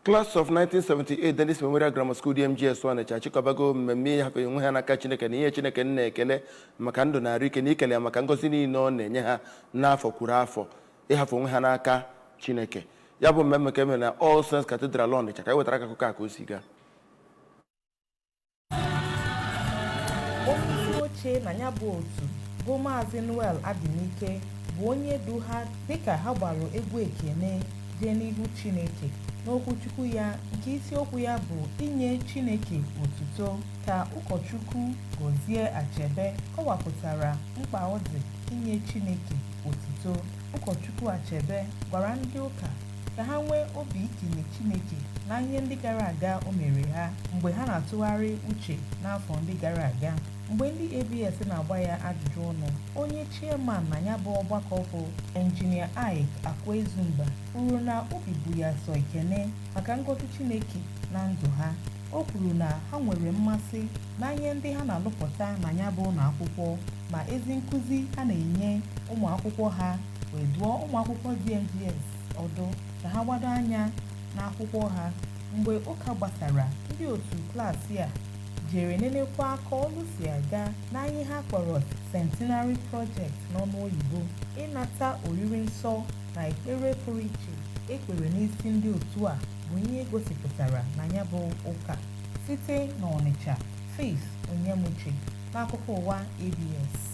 Class of 1978 Dennis Memorial Grammar School, DMGS Ọnịcha, achịkọbago mmemme ịhafe onwe ha n'aka Chineke na ihe Chineke na-ekele maka ndụ na arụ ike na ikele ya maka ngọzi niile ọ na-enye ha n'afọ kwuru afọ ịhafe onwe ha n'aka Chineke. Ya bụ mmemme ka emere na All Saints Cathedral Ọnịcha. Ka e wetara akụkọ a ka o si gaa. Onyeisi oche na ya bụ otu bụ Maazị Noel Adinike bụ onye du ha dịka ha gbara egwu ekene jee n'ihu Chineke. N'okwuchukwu ya nke isiokwu ya bụ inye Chineke otuto, ka ụkọchukwu Gozie Achebe kọwapụtara mkpa ọ dị inye Chineke otuto. Ụkọchukwu Achebe gwara ndị ụka ka ha nwee obi ikele Chineke na ihe ndị gara aga o mere ha mgbe ha na-atụgharị uche n'afọ ndị gara aga. Mgbe ndị ABS na-agba ya ajụjụ ọnụ, onye chairman na ya bụ ọgbakọ bụ Engineer Ike Akwezumba kwuru na obi bụ ya sọ ekene maka ngọzi Chineke na ndụ ha. O kwuru na ha nwere mmasị na ihe ndị ha na-alụpụta na ya bụ ụlọ akwụkwọ ma ezi nkụzi ha na-enye ụmụ akwụkwọ ha, wee dụọ ụmụ akwụkwọ DMGS ọdụ ka ha gbado anya n'akwụkwọ ha. Mgbe ụka gbasara, ndị otu klaasị a jere nenekwa ka ọlụ si aga na ihe ha kpọrọ Centenary Project n'ọnụ oyibo. Ịnata oriri nsọ na ekpere pụrụ iche ekpere n'isi ndị otu a bụ ihe gosipụtara na ya bụ ụka. Site n'Ọnịcha, Faith Onyemuche, n'akụkọ ụwa ABS.